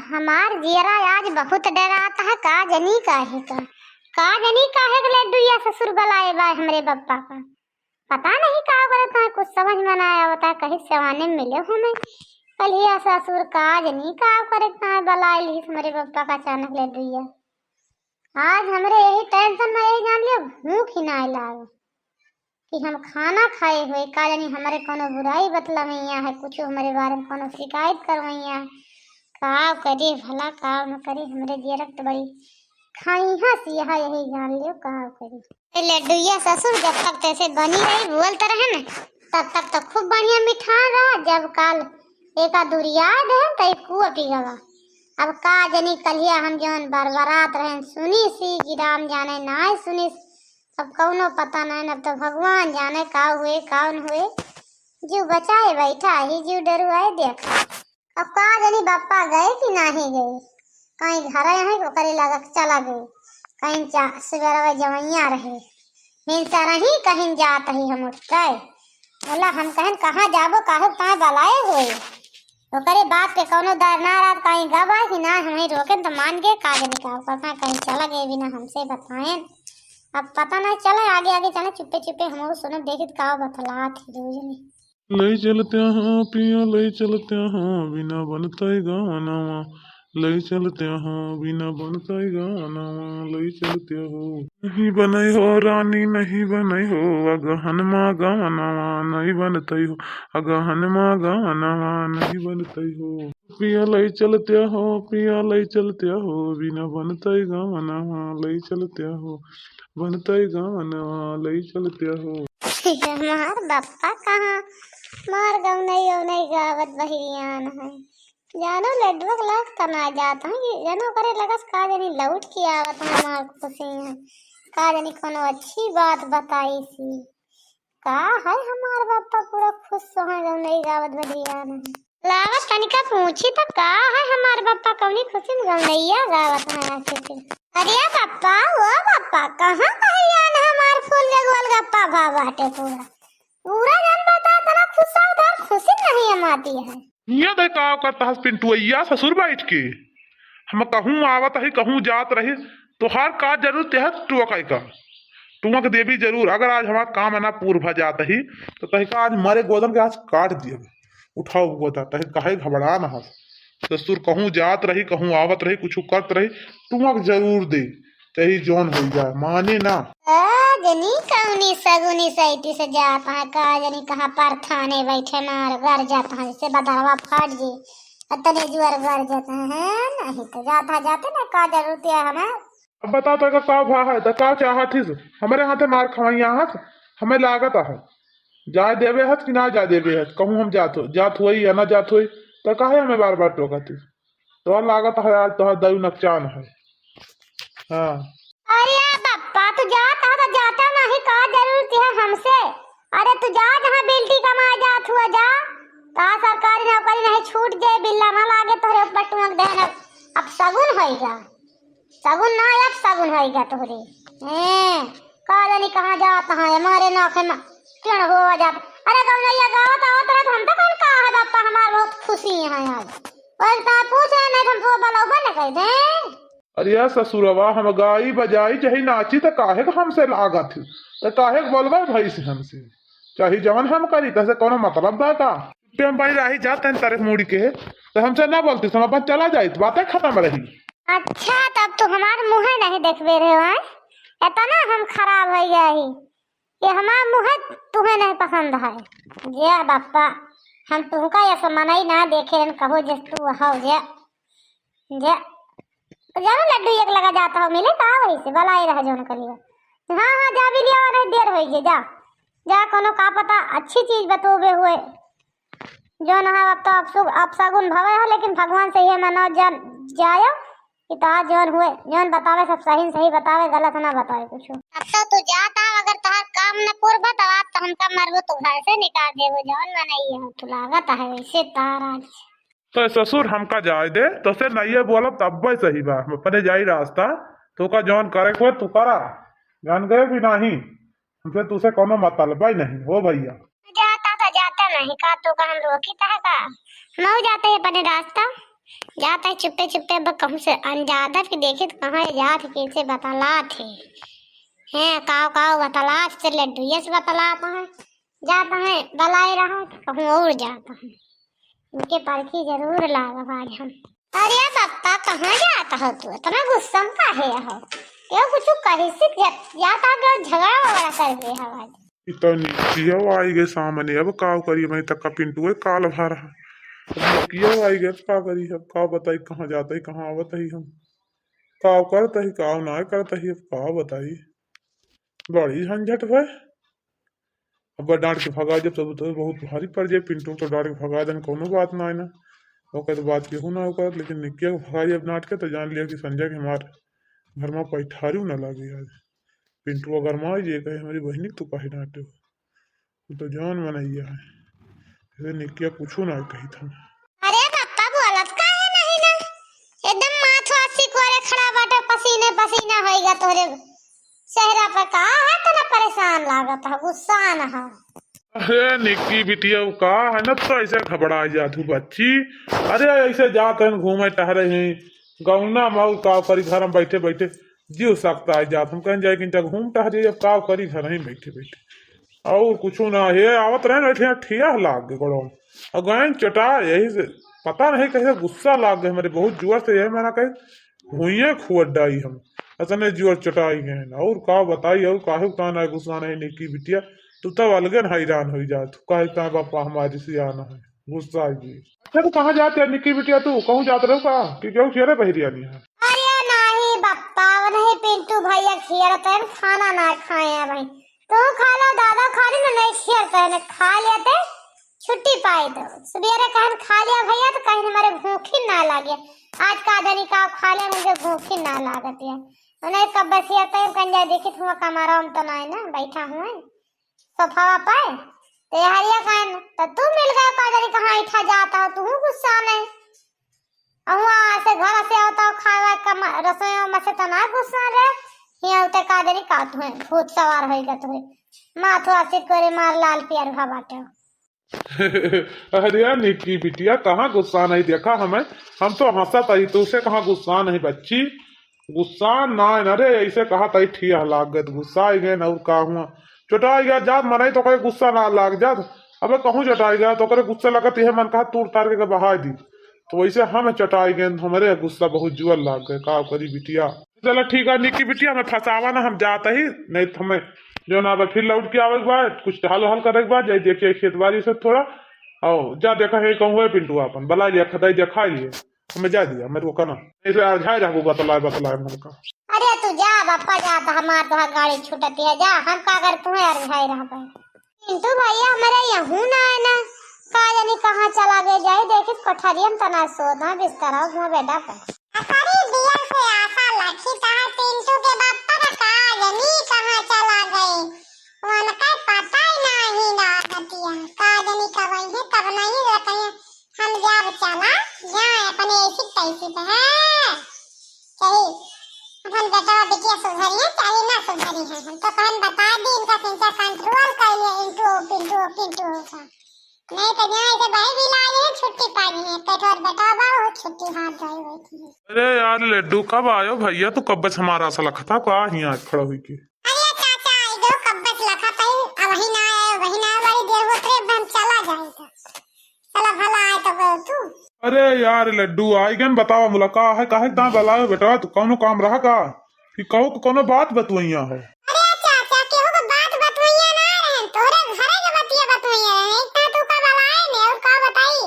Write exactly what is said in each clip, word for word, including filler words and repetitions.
हमार जियरा आज बहुत डरात है, का जनी काहे का, का जनी काहे के लड्डू या ससुर बलाए बा हमरे बप्पा का। पता नहीं का करत है, कुछ समझ में ना आवत है, कहीं सेवाने में मिले हो मैं। कलिया ससुर का जनी का करे का है, बलाए ली हमरे बप्पा का अचानक लड्डू या। आज हमरे यही टेंशन में यही जान लियो, भूख ही ना लागे कि हम खाना खाए हुए, का जानी हमरे कोनो बुराई बतलवैया है, कुछ हमरे बारे में कोनो शिकायत करवैया है। का करी भला, का न करी, हमरे जियरक तो बड़ी खाई हंस यही जान लियो का करी। ए लड्डुइया ससुर जब तक तैसे बनी रही, बोलत रहे न, तब तक तो खूब बढ़िया मिठान रहा। जब काल एका दुरिया दे त एक कुआ पी गवा। अब का जनी कलिया हम जौन बरबरात रहन सुनी सी कि राम जाने नाय सुनी। अब कौनो पता नहीं, अब तो भगवान जाने का हुए का न हुए। जीव बचाए बैठा ही जीव डरुआए देखा। अब का जनी बप्पा गए कि नाही गए, कहीं घर है ओकरे लगा के चला गए, कहीं चा-, सवेरवा जवैया रहे, हिंसा रही कहीं जात ही हम उठते। बोला हम कहन कहाँ जाबो, काहे ताए बलाए हुए। ओकरे बात पे कौनो दर ना रहत, कहीं गवा कि ना, हमें रोके तो मान गए, का जनी का ओकर कहाँ कहीं चला गए बिना हमसे बताएन। अब पता नहीं चले, आगे आगे चले, चुप्पे चुप्पे हम सुनब, देखित का बतलात ही रोज ने। लई चलत्या हो पिया, लई चलत्या हो, बिना बनतई गवनवा। लई चलत्या हो, बिना बनतई गवनवा, लई चलत्या हो। नहीं बनई हो रानी, नहीं बनई हो, अगहन मा गवनवा, नहीं बनतई हो, अगहन मा गवनवा, नहीं बनतई हो। पिया लई चलत्या हो, पिया लई चलत्या हो, बिना बनतई गवनवा, लई चलत्या हो, बनतई गवनवा, लई चलत्या हो। हमार बप्पा कहाँ मार गवनई गवनई गावत बहिरियान है। जानो लड्डुआ के लाग तना जात है कि जानो करे लगस का जानी लौट के आवत है हमार खुशी है। का जानी कोनो अच्छी बात बताई सी। का है हमार बप्पा पूरा खुश है गवनई गावत बहिरियान है। लावत तनिका पूछी त का है हमार बप्पा कौनी खुशी में गवनैया गावत है आके फिर। अरे बप्पा, ओ बप्पा, कहाँ कहिया न हमार फूल जगवल गप्पा भा बाटे पूरा। पूरा जन बता तना खुश है, उधर खुशी नहीं हम आती है। ये दे का करत हस पिंटुआ ससुर बैठ के। हम कहूँ आवत ही, कहूँ जात रही, तोहार का जरूरत है टोकाई का? टोक देबी जरूर। अगर आज हमार काम ना पूर भ जात ही, तो तहिका आज मरे गोदन के आज काट दियब। उठाओ गोदा, तहे काहे घबरा न हस। ससुर कहूँ जात रही, कहूँ आवत रही, कुछ करत रही, टोक जरूर दे, चाहे जौन हो जाए, माने ना। का जनी कौनी सगुनी सैती से जात है, का जनी कहाँ पर थाने बैठे मार गरजत है, जैसे बदरवा फाट जे, अतने जुआर गरजत है, नहीं तो जात है, जाते ना, का जरूरत है हमें। अब बता, तोहका का भा है, त का चाहत हिस? हमरे हाथे मार खवैया हस, हमें लागत है। जाए देबे हस कि ना जाए देबे हस? कहूँ हम जात हो, जात होई या ना जात होई, त काहे हमें बार-बार टोकत हिस? तोहर लागत है आज तोहर दयु नकचान है। हाँ। अरे बप्पा, तू जात हो त जाता नहीं, का जरूरत है हमसे? अरे तू जा, जहाँ बिल्टी कमाए जात हुआ जा, तोहार सरकारी नौकरी नहीं छूट जाए, बिल्ला ना लागे तोहरे ऊपर टोक देहन। अब, अब सगुन होइगा। सगुन ना, अब सगुन होइगा तोहरे। हैं, का जानी कहाँ जात है, हमारे नौखे में किण हो जात। अरे गौनैया गावत आवत रहे, हम तो कहन का है बप्पा, हमार बहुत खुशी है आज। और तो पूछ रहे नहीं, हम तो बलौबे न कह दें। अरे यार ससुरवा, हम गाई बजाई चाहे नाची त काहे के हमसे लागत ही? त काहे के बोलबे भई से हमसे? चाहे जवन हम करी, तसे कोनो मतलब बा का? पे हम भाई राही जात हैं तारीख मुड़ी के, त हमसे ना बोलती, हम अपन चला जाइत, बातें खत्म रही। अच्छा, तब तू हमार मुँहे नहीं देखबे रहे हो, हैं? इतना हम खराब हो गया ही कि हमार मुँहे तुहे नहीं पसंद है। जे बप्पा, हम तुहका ऐसा मनई ना देखे रहन, कहो जे तू हो जे, जे, जानो लड्डू एक लगा जात हो मिले का वही से, बलाई रह जौन कलिया। हाँ, हाँ, जा भी लिया, नहीं देर होई जे, जा। जा, कोनो का पता अच्छी चीज बतोबे हुए। जौन है, अब तो अपसु-, अपसगुन भवे है, लेकिन भगवान से ये मनो जन जायो कि तोहार जौन हुए, जौन बतावे सब सही सही बतावे, गलत ना बतावे कुछ। अब तो तू जात हो, अगर तोहार काम न पूरबा तो आप तो हमका मरबो, तू घर से निकाल देबो, जौन मनई है, तू लागत है वैसे तार आज। तो ससुर हमका जाए दे, तोसे नहीं बोलब तब्बे सही बा, हम अपने जाई रास्ता, तोका जौन करे को तू करा, जान गए कि नहीं? हमसे तुसे कोनो मतलब ही नहीं हो भैया। जाता तो जाता नहीं का, तोका हम रोकी ता का? हम जाते हैं अपने रास्ता। जात है चुप्पे चुप्पे, अब कहूँ से अनजादत के देखित कहाँ जात है, कैसे बतलात है। हैं, काव काव बतलात है, लड्डू ये से बतलात है। जात है, बलाए रहा, कहूँ और जात है। इनके परखी जरूर लागब आज हम। अरे पप्पा, कहाँ जात हो तू? इतना गुस्सा में काहे हो? क्यों कुछ कही से जा-, जात हो, झगड़ा वगड़ा कर दे हो आज? ई तो निकिया आई गए सामने, अब का करी, मैं तक का पिंटुए काल भर है। अब निकिया आई गए, अब का करी, अब का बताई, कहाँ जात ही, कहाँ आवत ही हम, का करत ही, का ना करत ही, अब का बताई, बड़ी झंझट है। अब डांट के भगा जब, तब तो बहुत भारी पड़ जाए। पिंटू तो डांट के भगा देन, कौनो बात ना है ना, ओकर तो बात केहू ना ओकर, लेकिन निकिया के भगा जब डांट के, तो जान लिया कि संजय के हमार घर में पैठारी ना लागे आज। पिंटू अगर मार जे कहे, "हमारी बहनी को तू काहे डांटे हो?" वो तो जान मनैया है, ऐसे निकिया कुछ ना कही था। अरे पप्पा, बोलत काहे नहीं ना? एकदम माथ वासी कोरे खड़ा बाटे, पसीने पसीना होइगा तोरे चेहरा पे। का है, तना परेशान लागत है, गुस्सान है? अरे निक्की बिटिया, वो का है ना, तो ऐसे घबरा जात हूँ बच्ची। अरे ऐसे जात हैं घूमे टहरे हैं, गौना मऊ का करी, घर में बैठे बैठे जीव सकता है जात। हम कहें जाए कि घूम टहरे, अब का करी, घर ही बैठे बैठे। और कुछ ना, ये आवत रहे ना, ठिया, ठिया लाग गए गोड़ों में। और गए चटा, यही से पता नहीं कैसे गुस्सा लाग गए हमारे, बहुत जोर से, यही मैंने कहे, हुइये खुअर डाई हम, इतने जोर चटाई गए हैं। और का बताई, और काहे उतान आए गुस्सा नहीं निकी बिटिया, तू तब अलगे न हैरान हो जा, तू काहे उतान बापा हमारी से आना है, गुस्सा आई गई। अच्छा, तू कहाँ जाते है निकी बिटिया, तू कहूँ जात रहो का, कि क्यों चेहरे बहरिया नहीं है? अरे नहीं बापा, नहीं पिंटू भैया खियर तन खाना ना खाए हैं भाई, तू खा लो, दादा खा ली ना, नहीं खियर तन खा लेते, छुट्टी पाई तो। सुबेरे कहन खा लिया भैया, तो कहीं हमारे भूख ही ना लागे। आज का जनी का खा लिया, मुझे भूख ही ना लागत है। उन्हें कब बसिया तो कहीं जाए देखी, तुम कमरा में तो ना है ना, बैठा हुआ है सोफावा पे। तो ये हरिया कहन, तो तू मिल गया का जनी कहाँ इठा जाता हो, तू गुस्सा नहीं। अहुआ से घर से आवता हो, खावा कम रसोई में से तो ना गुस्सा रे। हिया उते का जनी का तुहे भूत सवार होई गत हुए। माथवा से कोरे मार लाल पियर भा बाटे हो। अरे यार निक्की बिटिया, कहाँ गुस्सा नहीं देखा हमें, हम तो हंसत ही, तुझसे कहाँ गुस्सा नहीं बच्ची, गुस्सा ना है ना रे, ऐसे कहा तई ठिया लाग गए, गुस्सा आई गए ना, और का हुआ, चोटा आई गया जात, मनाई तो कहे गुस्सा ना लाग जात। अबे कहूँ चोटा आई गया तो करे गुस्सा लगत, यह मन कहा तूर तार के बहा दी, तो वैसे हम चोटा आई गए, हमारे गुस्सा बहुत जुअर लाग गए, का करी बिटिया। चला ठीक है निक्की बिटिया, हमें फंसावा ना, हम जात ही, नहीं तो हमें जो ना बा, फिर लौट के आवे के बाद कुछ टहल वहल करे के बाद जाई देखिए खेत बाड़ी से थोड़ा, और जा देखा है कहूँ है पिंटू अपन बला लिया, खदाई देखा लिए, हमें जा दिया, मेरे को कहना, नहीं तो यार झाई रहबो बतलाए बतलाए मन का। अरे तू जा बापा जा, तो हमार तो गाड़ी छूटती है, जा, हम का कर तुम्हें यार झाई रह पाए। पिंटू भैया हमारे यहू ना है ना, का जानी कहाँ चला गए, जाई देखी कोठरिया में तना सोत है बिस्तरा में बेटा पे। अकरी दिया से आशा लखी तहार पिंटू के बापा का का जानी कहाँ चला गए, उनका पता ही नहीं ना नतिया, का जानी कब आई है कब नहीं रखे। हम जाब चला, जाए अपने ऐसी तैसी पे है। चाहे अपन बेटवा बिटिया सुधरी है, चाहे ना सुधरी है। हम तो कहन बता दी इनका, सिंचा कंट्रोल कर लिया, पिंटू, पिंटू, पिंटू का। नहीं तो यहाँ से भाई भी ला लिए, छुट्टी पा गई है। पेटवा बेटवा बा, वो छुट्टी हाथ जाए हुई थी। अरे यार लड्डू, कब आयो भैया? तू कब से हमारा आशा लखा था, का यहाँ खड़ा हुई के? अरे चाचा, आई दो कब से लखा था, अब वही ना आए, वही ना आए, बड़ी देर होत रे, अब हम चला जाए तो। चला भला आए तो गयो तू। अरे यार लड्डू, आई गन बतावा मुलाका है, काहे ता बलायो बेटवा, तू कौनो काम रहा का? कि कहू के कौनो बात बतवैया है? अरे चाचा, केहू के बात बतवैया ना रहे, तोरे घरे के बतिया बतवैया रहे, एक ता तू का बलाए ने, और का बताई?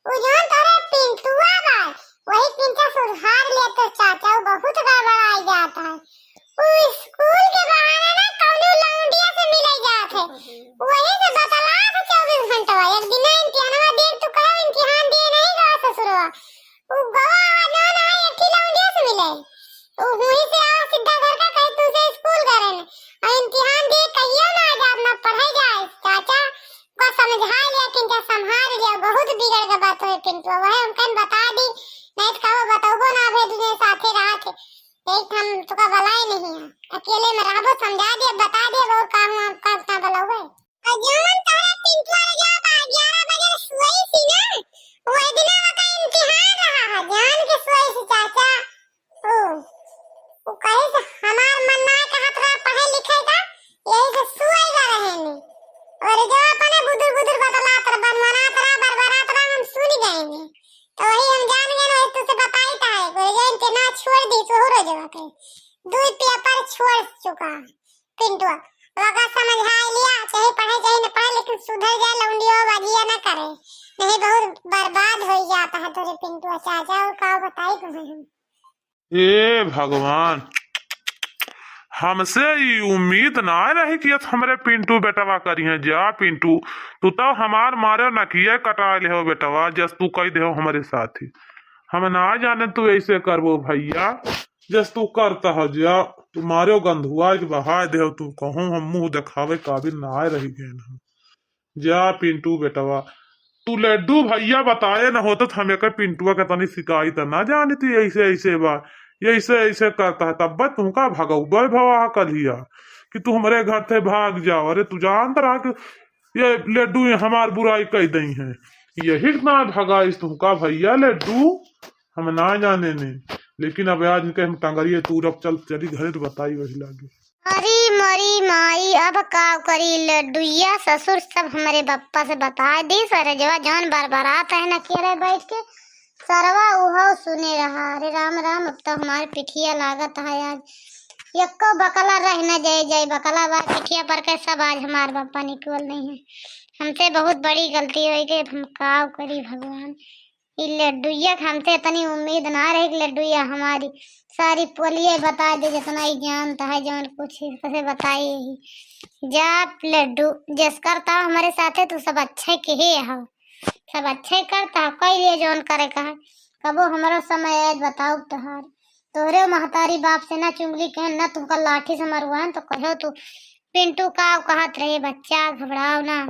उ जौन तोरे पिंटुआ बा, वही पिंचा सुधार ले तो चाचा, उ बहुत गड़बड़ाई जाता है। उ स्कूल के बहाने ना कौनो लौंडिया से मिले जात है। वही से बतलात है चौबीस घंटवा। एक दिन इम्तिहानवा दे तू कहे इम्तिहान दिए नहीं गवा ससुरवा। उ गवा आवा ना ना एक ही लौंडिया से मिले। उ हुई से आ सीधा घर का कहे तू से स्कूल करे ने। और इम्तिहान दिए कहियो ना आ जात ना पढ़े जाए। चाचा को समझा लिया, पिंचा संभाल लिया। बहुत बिगड़ के बात हुई पिंटुआ। वही उनकन बता दी, नहीं तो कहो बतौबो ना भे दुनिया साथे रहा थे। एक हम तुका बलाए नहीं है, अकेले में रहबो, समझा दिए, बता दिए, वो काम वाम का उतना बलावे। और जौन तोहरा पिंटुआ रे जब ग्यारह बजे सोई थी ना, वही दिना ओका इम्तिहान रहा है, जान के सोइस चाचा। ओ, ओ कहे से हमार मन ना कहत रहा पढ़े लिखे का, यही से सोए गा रहे ने। और जो अपने बुदुर बुदुर बतलात रहा, बनवनात रहा, बरबरात रहा, हम सुन गए ने। तो वही हम जान गए, वही तुझसे बताई था, कोई गए ते ना छोड़ दी, सोहरो जगह के। दो पेपर छोड़ चुका है। पिंटुआ, ओका समझाइ लिया, चाहे पढ़े चाहे न पढ़े, लेकिन सुधर जाए लौंडियो, बाजिया न करे, नहीं बहुत बर्बाद होइ जात है तोरे पिंटुआ चाचा। और का बताई तुम्हें हम। ए भगवान, हमसे ई उम्मीद ना रही कि हमरे पिंटू बेटवा करिहैं। जा पिंटू, तू तो हमार मारे नकिया कटाइ लेहो बेटवा, जस तू कहि देहो हमरे साथी। हम ना जाने तू ऐसे करबो भइया, जस तू करता हो जा, तू मारे गंधुआ के बहाइ देहो, तू कहूँ हम मुँह देखावे काबिल ना रहि गए हम। जा पिंटू बेटवा, तू लड्डू भइया बताए न होत तो हम एक पिंटुआ के तनी सिकाइत ना जानित, ऐसे ऐसे बा, ऐसे ऐसे करता है, तब तुमका भगौबे भवा कलिया कि तू हमरे घर से भाग जाओ। अरे तू जानत रहा कि ये लड्डू ये हमार बुराई कइ दई हैं, यही ना भगाइस तुमका भइया लड्डू, हम ना जाने ने। लेकिन अब आज इनके हम टंगरिए तूरब, चल चली घरे तो बताई वही लागे। अरे मरी माई, अब का करी लड्डुइया, ससुर सब हमरे बप्पा से बताइ दी, सरजवा जौन बरबरात है न के रहे बैठ के, सरवा उहो सुने रहा। अरे राम राम, अब तो हमार पिठिया लागत है आज, यक्को बकला रह न जाए, जाए बकला बा पिठिया पर के, सब आज हमार बप्पा निकल नहीं है। हमसे बहुत बड़ी गलती होइ गई, अब हम का करी भगवान। ई लड्डुइया के हमसे इतनी उम्मीद ना रही कि लड्डुइया हमारी सारी पोलिये बताइ दे, जितना ही जानता है, जौन कुछ ही कसे बताई ही। जा लड्डू, जस करता हो हमरे साथे, तू सब अच्छे के ही हो, सब अच्छे करता हो, कइ लिए जौन करे का है। कबो हमरो समय आए बताओ तोहार, तोहरे महतारी बाप से ना चुंगली कहेन, ना तुमका लाठी से मरवाएन, तो कहो तू पिंटू का कहत रहे, बच्चा घबराओ ना।